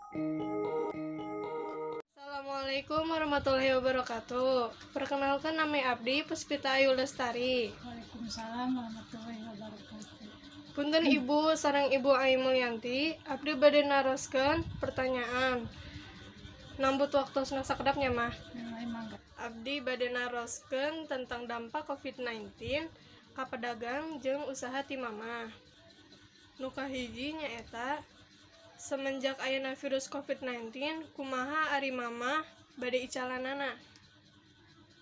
Assalamualaikum warahmatullahi wabarakatuh. Perkenalkan, nama Abdi Puspita Ayu Lestari. Waalaikumsalam warahmatullahi wabarakatuh. Punten, Ibu sareng Ibu Ai Mulyanti, abdi bade naroskeun pertanyaan. Nambut waktosna sakedap nya, Mah? Ya, emang. Abdi bade naroskeun tentang dampak COVID-19 ka pedagang jeung usaha ti Mamah. Nu kahiji nyaeta semenjak ayana virus COVID-19, kumaha ari Mamah bade icalanana?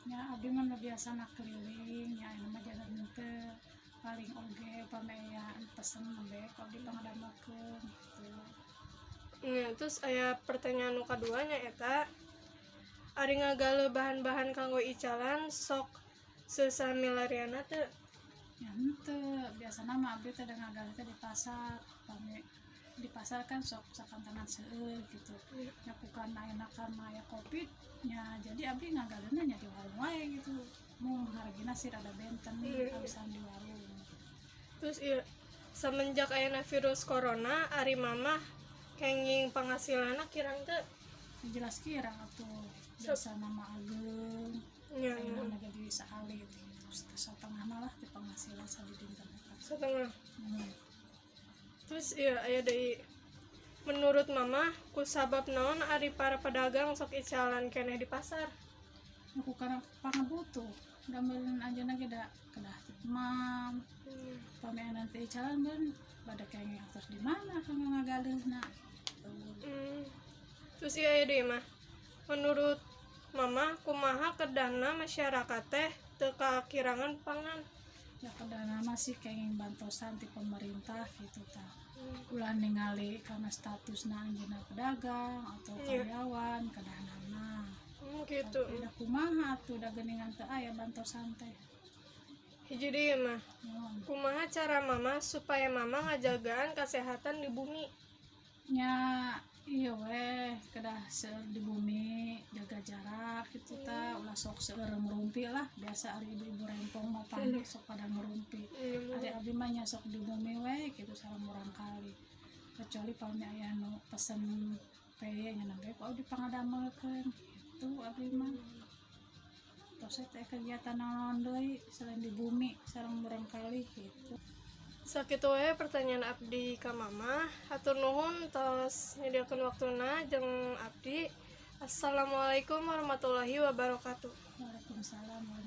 Ya, abdi mah nu biasa nak keliling ya, anu mah jalan teu paling oge upami aya pesen nembe ku abdi pangadamelkeun gitu. Nah, terus aya pertanyaan nu kadua, nyaeta ari ngagaleuh bahan-bahan kanggo icalan sok seusaha milariana teu? Ya henteu, biasana mah abdi teh ngagaleuh teh di pasar. Pami di pasar kan sok sakantenan seueur gitu. Ya bukan ayeuna karena aya Covid nya, jadi abdi ngagaleuhna nya di warung wae gitu. Mung hargina sih rada benten kabisan di warung. Terus iya, semenjak ayana virus corona, ari Mamah kenging penghasilanna kirang teu? Ya, jelas kirang atuh, biasa nama ageng. Ayeuna mah jadi saalit gitu, satengahna lah di penghasilan sadidinten eta. Setengah. Terus iya, aya deui, menurut Mama kusabab naon ari para pedagang sok icalan keneh di pasar? Aku karena pangabutuh gambaran aja ge da kedah mam pami nanti icalan kan pada kayaknya atos di mana kanggo ngagaleuhna gitu. Terus iya, aya deui, Mah, menurut Mama kumaha kedahna masyarakat teh teu kakirangan pangan? Ya, kedahna masih kenging bantosan ti pemerintah gitu tah, ulah ningali karena statusna anjeunna pedagang atau karyawan kedahna. Gitu. Tapi da kumaha atuh, da geuningan teu aya bantosan teh. Hiji deui, Mah. Nuhun. Kumaha cara Mama supaya Mama ngajagaan kesehatan di bumi? Nya iya weh, kedah seueur di bumi, jaga jarak gitu ta, ulah sok seueur ngerumpi lah. Biasa ari ibu-ibu rempong mah panik sok pada ngerumpi. Ari abdi mah nya sok di bumi we gitu sareng murangkalih, kecuali pami aya nu pesen peye nya nembe ku abdi pangadamelkeun gitu. Abdi mah tos teh kegiatan naon deui selain di bumi sareng murangkalih gitu. Sakitu wae pertanyaan abdi ka Mama. Hatur nuhun tos nyediakeun waktuna jeung abdi. Assalamualaikum warahmatullahi wabarakatuh. Waalaikumsalam warahmatullahi.